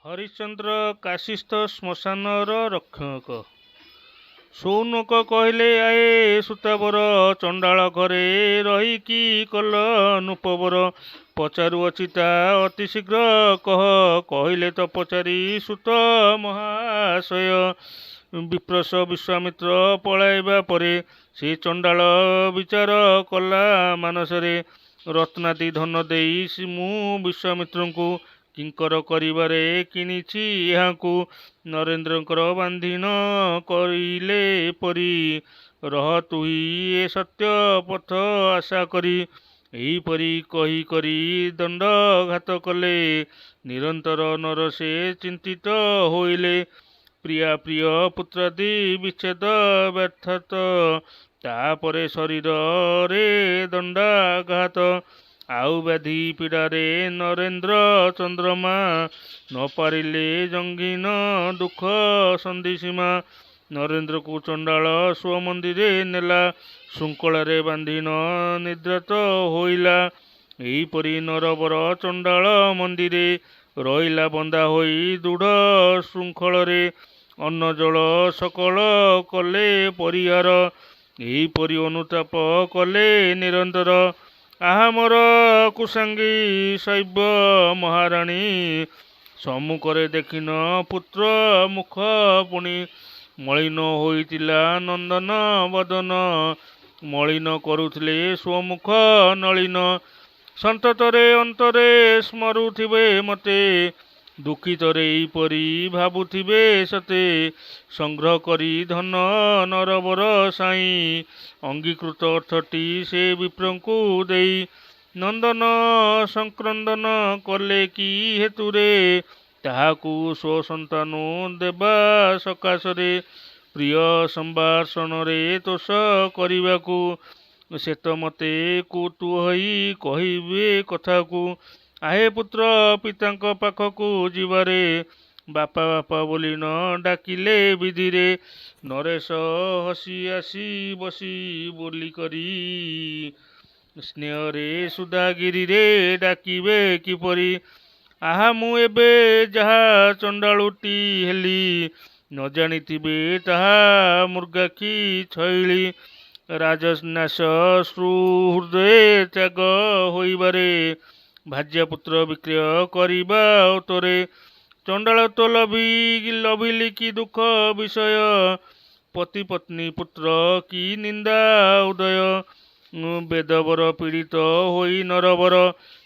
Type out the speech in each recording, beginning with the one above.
ହରିଶ୍ଚନ୍ଦ୍ର କାଶୀସ୍ଥ ଶ୍ମଶାନର ରକ୍ଷକ। ଶୌନକ କହିଲେ, ଆୟେ ସୁତାବର, ଚଣ୍ଡାଳ ଘରେ ରହି କି କଲ ନୃପବର? ପଚାରୁଅଛି ତା ଅତି ଶୀଘ୍ର କହ। କହିଲେ ତ ପଚାରି ସୁତ ମହାଶୟ, ବିପ୍ରସ ବିଶ୍ୱାମିତ୍ର ପଳାଇବା ପରେ ସେ ଚଣ୍ଡାଳ ବିଚାର କଲା ମାନସରେ। ରତ୍ନାଦି ଧନ ଦେଇ ମୁଁ ବିଶ୍ୱାମିତ୍ରଙ୍କୁ କିଙ୍କର କରିବାରେ କିଣିଛି ଏହାଙ୍କୁ। ନରେନ୍ଦ୍ରଙ୍କର ବାନ୍ଧିଣ କରିଲେ ଏପରି, ରହ ତୁହି ଏ ସତ୍ୟ ପଥ ଆଶା କରି। ଏହିପରି କହି କରି ଦଣ୍ଡଘାତ କଲେ, ନିରନ୍ତର ନର ସେ ଚିନ୍ତିତ ହୋଇଲେ। ପ୍ରିୟାପ୍ରିୟ ପୁତ୍ରାଦି ବିଚ୍ଛେଦ ବ୍ୟର୍ଥାତ, ତାପରେ ଶରୀରରେ ଦଣ୍ଡାଘାତ। ଆଉ ବ୍ୟାଧି ପୀଡ଼ାରେ ନରେନ୍ଦ୍ର ଚନ୍ଦ୍ରମା ନ ପାରିଲେ ଜଙ୍ଘିଣ ଦୁଃଖ ସନ୍ଧିସୀମା। ନରେନ୍ଦ୍ରକୁ ଚଣ୍ଡାଳ ସ୍ୱମନ୍ଦିରେ ନେଲା, ଶୃଙ୍ଖଳରେ ବାନ୍ଧିଣ ନିଦ୍ରାତ ହୋଇଲା। ଏହିପରି ନରବର ଚଣ୍ଡାଳ ମନ୍ଦିରେ ରହିଲା ବନ୍ଧା ହୋଇ ଦୃଢ଼ ଶୃଙ୍ଖଳରେ। ଅନ୍ନ ଜଳ ସକଳ କଲେ ପରିହାର, ଏହିପରି ଅନୁତାପ କଲେ ନିରନ୍ତର। ଆହା ମୋର କୁଶାଙ୍ଗୀ ଶୈବ୍ୟ ମହାରାଣୀ, ସମ୍ମୁଖରେ ଦେଖିନ ପୁତ୍ର ମୁଖ ପୁଣି। ମଳିନ ହୋଇଥିଲା ନନ୍ଦନ ବଦନ, ମଳିନ କରୁଥିଲେ ସ୍ୱମୁଖ ନଳିନ। ସନ୍ତତରେ ଅନ୍ତରେ ସ୍ମରୁଥିବେ ମତେ, ଦୁଃଖିତରେ ଏହିପରି ଭାବୁଥିବେ ସତେ। ସଂଗ୍ରହ କରି ଧନ ନରବର ସାଇଁ, ଅଙ୍ଗୀକୃତ ଅର୍ଥଟି ସେ ବିପ୍ରଙ୍କୁ ଦେଇ। ନନ୍ଦନ ସଂକ୍ରନ୍ଦନ କଲେ କି ହେତୁରେ, ତାହାକୁ ସ୍ୱସନ୍ତାନୁ ଦେବା ସକାଶରେ। ପ୍ରିୟ ସମ୍ଭାଷଣରେ ତୋଷ କରିବାକୁ, ସେ ତ ମତେ କୁତୂହଳୀ କହିବେ କଥାକୁ। ଆହେ ପୁତ୍ର, ପିତାଙ୍କ ପାଖକୁ ଯିବାରେ, ବାପା ବାପା ବୋଲି ନ ଡାକିଲେ ବିଧିରେ। ନରେଶ ହସି ଆସି ବସି ବୋଲି କରି, ସ୍ନେହରେ ସୁଧାଗିରିରେ ଡାକିବେ କିପରି? ଆହା ମୁଁ ଏବେ ଯାହା ଚଣ୍ଡାଳୁଟି ହେଲି, ନ ଜାଣିଥିବେ ତାହା ମୃଗାକ୍ଷୀ ଛଇଳି। ରାଜନ୍ୟାସ ସୁହୃଦେ ତ୍ୟାଗ ହୋଇବାରେ, ଭାର୍ଯ୍ୟାପୁତ୍ର ବିକ୍ରୟ କରିବା ଉତ୍ତରେ। ଚଣ୍ଡାଳତ୍ୱ ଲଭିଲି କି ଦୁଃଖ ବିଷୟ, ପତି ପତ୍ନୀ ପୁତ୍ର କି ନିନ୍ଦା ଉଦୟ। ବେଦବର ପୀଡ଼ିତ ହୋଇ ନରବର,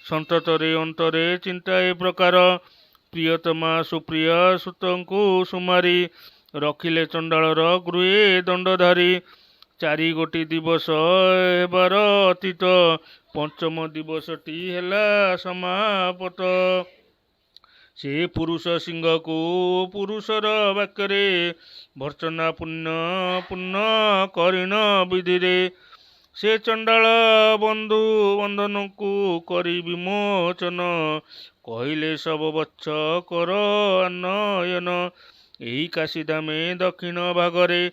ସନ୍ତତରେ ଅନ୍ତରେ ଚିନ୍ତା ଏ ପ୍ରକାର। ପ୍ରିୟତମା ସୁପ୍ରିୟ ସୁତଙ୍କୁ ସୁମାରି, ରଖିଲେ ଚଣ୍ଡାଳର ଗୃହେ ଦଣ୍ଡଧାରୀ। ଚାରିଗୋଟି ଦିବସ ହେବାର ଅତୀତ, ପଞ୍ଚମ ଦିବସଟି ହେଲା ସମାପତ। ସେ ପୁରୁଷ ସିଂହକୁ ପୁରୁଷର ବାକ୍ୟରେ, ଭର୍ତ୍ସନା ପୁଣ୍ୟ ପୂର୍ଣ୍ଣ କରିଣ ବିଧିରେ। ସେ ଚଣ୍ଡାଳ ବନ୍ଧୁ ବନ୍ଧନକୁ କରି ବିମୋଚନ, କହିଲେ ଶବ ବତ୍ସ କର ଆନୟନ। ଏହି କାଶୀଧାମେ ଦକ୍ଷିଣ ଭାଗରେ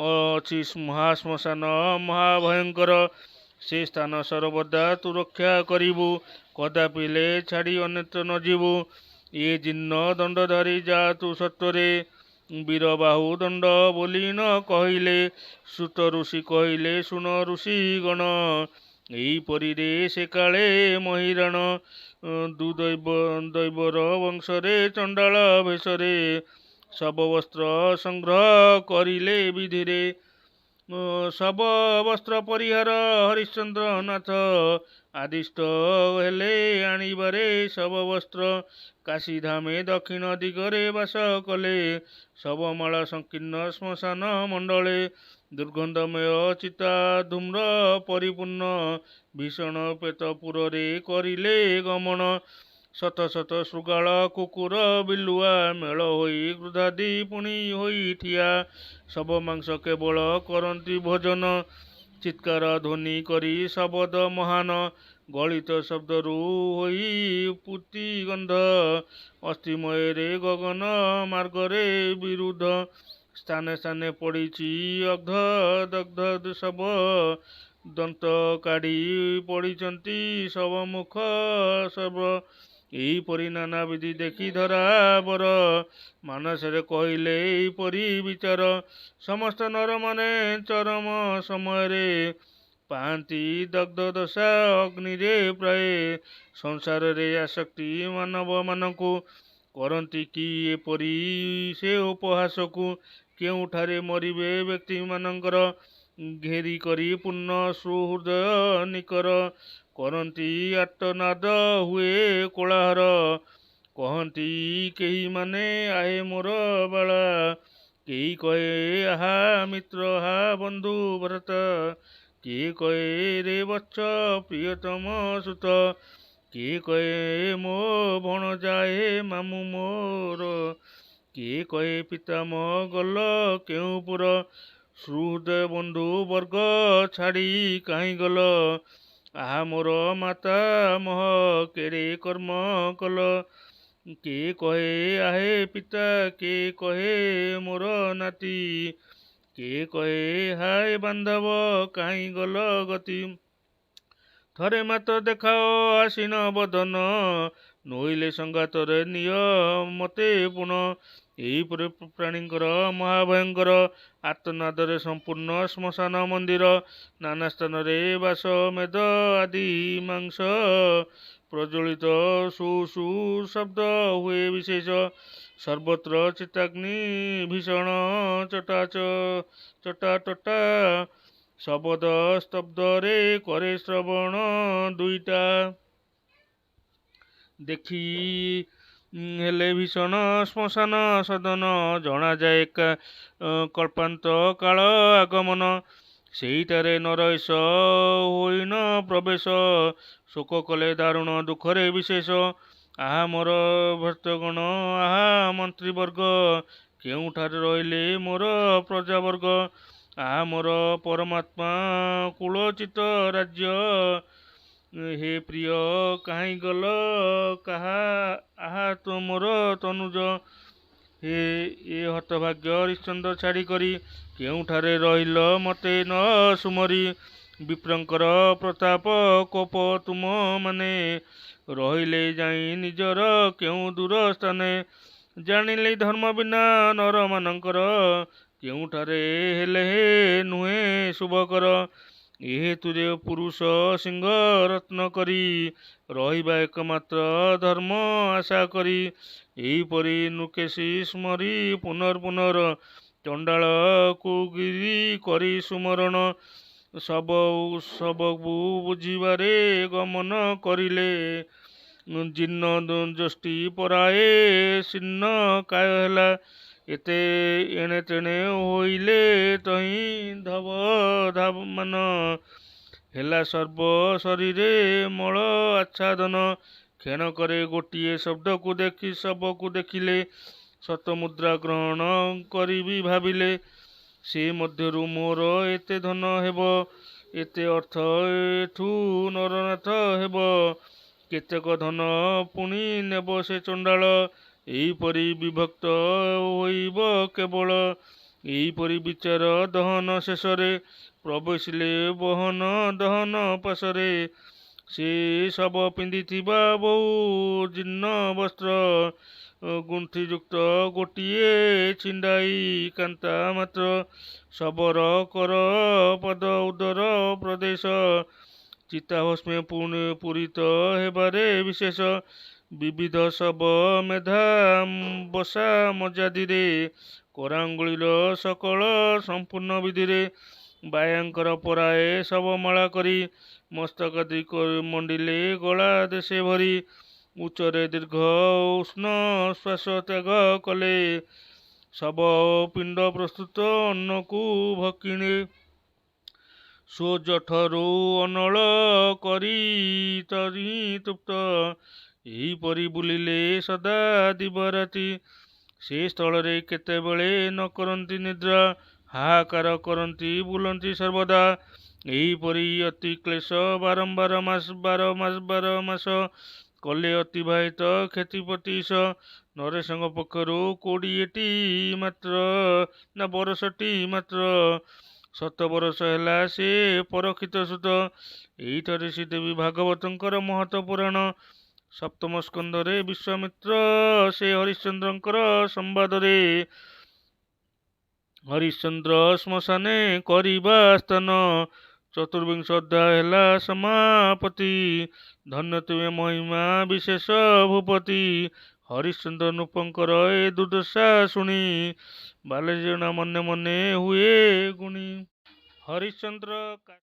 ଅଛି ମହାଶ୍ମଶାନ ମହାଭୟଙ୍କର। ସେ ସ୍ଥାନ ସର୍ବଦା ତୁ ରକ୍ଷା କରିବୁ, କଦାପି ହେଲେ ଛାଡ଼ି ଅନ୍ୟତ୍ର ନ ଯିବୁ। ଏ ଜୀର୍ଣ୍ଣ ଦଣ୍ଡଧାରୀ ଯା ତୁ ସତ୍ୱରେ। ବୀରବାହୁ ଦଣ୍ଡ ବୋଲି ନ କହିଲେ। ସୁତ ଋଷି କହିଲେ, ଶୁଣ ଋଷିଗଣ, ଏହିପରିରେ ସେକାଳେ ମହିରାଣ ଦୁଦୈବ ଦୈବର ବଂଶରେ ଚଣ୍ଡାଳ ଭେଷରେ ଶବ ବସ୍ତ୍ର ସଂଗ୍ରହ କରିଲେ ବିଧିରେ। ଶବ ବସ୍ତ୍ର ପରିହାର ହରିଶ୍ଚନ୍ଦ୍ର ନାଥ ଆଦିଷ୍ଟ ହେଲେ ଆଣିବାରେ ଶବ ବସ୍ତ୍ର। କାଶୀଧାମେ ଦକ୍ଷିଣ ଦିଗରେ ବାସ କଲେ, ଶବମାଳା ସଂକୀର୍ଣ୍ଣ ଶ୍ମଶାନ ମଣ୍ଡଳେ। ଦୁର୍ଗନ୍ଧମୟ ଚିତା ଧୂମ୍ର ପରିପୂର୍ଣ୍ଣ, ଭୀଷଣ ପ୍ରେତପୁରରେ କରିଲେ ଗମନ। ଶତ ଶତ ଶୃଗାଳ କୁକୁର ବିଲୁଆ, ମେଳ ହୋଇ ଗୃଧ୍ରାଦି ପୁଣି ହୋଇ ଠିଆ। ଶବ ମାଂସ କେବଳ କରନ୍ତି ଭୋଜନ, ଚିତ୍କାର ଧ୍ୱନି କରି ଶବଦ ମହାନ। ଗଳିତ ଶବ୍ଦରୁ ହୋଇ ପୂତିଗନ୍ଧ, ଅସ୍ଥିମୟରେ ଗଗନ ମାର୍ଗରେ ବିରୁଦ୍ଧ। ସ୍ଥାନେ ସ୍ଥାନେ ପଡ଼ିଛି ଅର୍ଦ୍ଧ ଦଗ୍ଧ ଶବ, ଦନ୍ତ କାଢ଼ି ପଡ଼ିଛନ୍ତି ଶବମୁଖ ସର୍ବ। ଏହିପରି ନାନାବିଧି ଦେଖି ଧରାବର ମାନସରେ କହିଲେ ଏହିପରି ବିଚାର। ସମସ୍ତ ନରମାନେ ଚରମ ସମୟରେ ପାଆନ୍ତି ଦଗ୍ଧ ଦଶା ଅଗ୍ନିରେ ପ୍ରାୟ। ସଂସାରରେ ଆସକ୍ତି ମାନବମାନଙ୍କୁ କରନ୍ତି କି ଏପରି ସେ ଉପହାସକୁ? କେଉଁଠାରେ ମରିବେ ବ୍ୟକ୍ତିମାନଙ୍କର ଘେରି କରି ପୂର୍ଣ୍ଣ ସୁହୃଦୟ ନିକର କରନ୍ତି ଆର୍ତ୍ତନାଦ, ହୁଏ କୋଳାହଳ। କହନ୍ତି କେହିମାନେ, ଆହେ ମୋର ବାଳା! କେହି କହେ, ଆହା ମିତ୍ର, ହା ବନ୍ଧୁ ଭ୍ରାତା! କିଏ କହେ, ରେ ବତ୍ସ, ପ୍ରିୟତମ ସୁତ! କିଏ କହେ, ମୋ ଭଣଜା, ହେ ମାମୁଁ ମୋର! କିଏ କହେ, ପିତାମହ ଗଲ କେଉଁ ପୁର? ସୁହୃଦୟ ବନ୍ଧୁ ବର୍ଗ ଛାଡ଼ି କାହିଁ ଗଲ? ଆହା ମୋର ମାତାମହ, କେଡ଼େ କର୍ମ କଲ! କିଏ କହେ, ଆହେ ପିତା! କିଏ କହେ, ମୋର ନାତି! କିଏ କହେ, ହାୟ ବାନ୍ଧବ, କାହିଁ ଗଲ ଗତି? ଥରେ ମାତ୍ର ଦେଖାଅ ଆସୀନ ବଦନ, ନୋହିଲେ ସଂଘାତରେ ନିଅ ମୋତେ ପୁଣ। ଏହିପରି ପ୍ରାଣୀଙ୍କର ମହାଭୟଙ୍କର ଆର୍ତ୍ତନାଦରେ ସମ୍ପୂର୍ଣ୍ଣ ଶ୍ମଶାନ ମନ୍ଦିର। ନାନା ସ୍ଥାନରେ ବାସ ମେଦ ଆଦି ମାଂସ ପ୍ରଜ୍ୱଳିତ, ସୁ ସୁ ଶବ୍ଦ ହୁଏ ବିଶେଷ। ସର୍ବତ୍ର ଚିତାଗ୍ନି ଭୀଷଣ ଚଟାଚଟା ଶବଦ ସ୍ତବ୍ଧରେ କରେ ଶ୍ରବଣ ଦୁଇଟା। ଦେଖି ହେଲେ ଭୀଷଣ ଶ୍ମଶାନ ସଦନ, ଜଣାଯାଏ କଳ୍ପାନ୍ତ କାଳ ଆଗମନ। ସେହିଠାରେ ନରେଶ ହୋଇଣ ପ୍ରବେଶ, ଶୋକ କଲେ ଦାରୁଣ ଦୁଃଖରେ ବିଶେଷ। ଆହା ମୋର ଭୃତ୍ୟଗଣ, ଆହା ମନ୍ତ୍ରୀବର୍ଗ! କେଉଁଠାରେ ରହିଲେ ମୋର ପ୍ରଜାବର୍ଗ? ଆହା ମୋର ପରମାତ୍ମା କୁଳୋଚିତ ରାଜ୍ୟ! ହେ ପ୍ରିୟ, କାହିଁ ଗଲ? ଆହା ମୋର ତନୁଜ! ହେ ଏ ହତଭାଗ୍ୟ ହରିଶ୍ଚନ୍ଦ୍ର ଛାଡ଼ିକରି କେଉଁଠାରେ ରହିଲ ମୋତେ ନ ସୁମରି? ବିପ୍ରଙ୍କର ପ୍ରତାପ କୋପ ତୁମମାନେ ରହିଲେ ଯାଇଁ ନିଜର କେଉଁ ଦୂର ସ୍ଥାନେ। ଜାଣିଲି ଧର୍ମ ବିନା ନରମାନଙ୍କର କେଉଁଠାରେ ହେଲେ ନୁହେଁ ଶୁଭକର। ଏ ହେତୁରେ ପୁରୁଷ ସିଂହ ରତ୍ନ କରି ରହିବା ଏକମାତ୍ର ଧର୍ମ ଆଶା କରି। ଏହିପରି ନୃକେଶୀ ସ୍ମରି ପୁନର୍ପୁନର ଚଣ୍ଡାଳକୁ ଗିରି କରି ସୁମରଣ ଶବକୁ ବୁଝିବାରେ ଗମନ କରିଲେ। ଜୀର୍ଣ୍ଣ ଯଷ୍ଟି ପରାଏ ଶୀର୍ଣ୍ଣ କାୟ ହେଲା, ଏତେ ଏଣେ ତେଣେ ହୋଇଲେ ତହିଁ ଧାବମାନ। ହେଲା ସର୍ବ ଶରୀରେ ମଳ ଆଚ୍ଛାଦନ। କ୍ଷଣକରେ ଗୋଟିଏ ଶବକୁ ଦେଖିଲେ, ଶତମୁଦ୍ରା ଗ୍ରହଣ କରିବି ଭାବିଲେ। ସେ ମଧ୍ୟରୁ ମୋର ଏତେ ଧନ ହେବ, ଏତେ ଅର୍ଥ ଏଥୁ ନରନାଥ ହେବ, କେତେକ ଧନ ପୁଣି ନେବ ସେ ଚଣ୍ଡାଳ, ଏହିପରି ବିଭକ୍ତ ହୋଇବ କେବଳ। ଏହିପରି ବିଚାର ଦହନ ଶେଷରେ ପ୍ରବେଶିଲେ ବହନ ଦହନ ପାଶରେ। ସେ ଶବ ପିନ୍ଧିଥିବା ବହୁ ଜୀର୍ଣ୍ଣ ବସ୍ତ୍ର ଗୁନ୍ଥିଯୁକ୍ତ ଗୋଟିଏ ଛିଣ୍ଡାଇ କାନ୍ତା ମାତ୍ର। ଶବର କର ପଦ ଉଦର ପ୍ରଦେଶ ଚିତାଭସ୍ମେ ପୂରିତ ହେବାରେ ବିଶେଷ। ବିବିଧ ଶବ ମେଧା ବସା ମଜ୍ଜାଦିରେ କରାଙ୍ଗୁଳିର ସକଳ ସମ୍ପୂର୍ଣ୍ଣ ବିଧିରେ ବାୟାଙ୍କର ପରାଏ ଶବମାଳା କରି ମସ୍ତକାଦି ମଣ୍ଡିଲେ ଗଳା ଦେଶେ ଭରି। ଉଚ୍ଚରେ ଦୀର୍ଘ ଉଷ୍ଣ ଶ୍ୱାସ ତ୍ୟାଗ କଲେ, ଶବ ପିଣ୍ଡ ପ୍ରସ୍ତୁତ ଅନ୍ନକୁ ଭକ୍ଷିଣେ। ସ୍ୱଜଠରୁ ଅନଳ କରି ତହିଁ ତୃପ୍ତ ଏହିପରି ବୁଲିଲେ ସଦା ଦିବାରାତି। ସେ ସ୍ଥଳରେ କେତେବେଳେ ନ କରନ୍ତି ନିଦ୍ରା, ହାହାକାର କରନ୍ତି ବୁଲନ୍ତି ସର୍ବଦା। ଏହିପରି ଅତି କ୍ଳେଶ ବାରମ୍ବାର ମାସ 12 ମାସ କଲେ ଅତିବାହିତ କ୍ଷିତିପତୀଶ। ନରେଶଙ୍କ ପକ୍ଷରୁ 20ଟି ମାତ୍ର ନା ବରଷଟି ମାତ୍ର, ଶତ ବରଷ ହେଲା ସେ ପରକ୍ଷିତ ସୁତ। ଏହିଠାରେ ଶ୍ରୀଦେବୀ ଭାଗବତଙ୍କର ମହତ୍ତ୍ୱ ପୁରାଣ ସପ୍ତମ ସ୍କନ୍ଧରେ ବିଶ୍ୱାମିତ୍ର ସେ ହରିଶ୍ଚନ୍ଦ୍ରଙ୍କର ସମ୍ବାଦରେ ହରିଶ୍ଚନ୍ଦ୍ର ଶ୍ମଶାନେ କରିବା ସ୍ଥାନ। ଚତୁର୍ବିଂଶ ଅଧ୍ୟାୟ ହେଲା ସମାପତି। ଧନ୍ୟ ତୁମେ ମହିମା ବିଶେଷ ଭୂପତି। ହରିଶ୍ଚନ୍ଦ୍ର ନୃପଙ୍କର ଏ ଦୁର୍ଦଶା ଶୁଣି ବାଲେଜଣା ମନେ ମନେ ହୁଏ ଗୁଣି। ହରିଶ୍ଚନ୍ଦ୍ର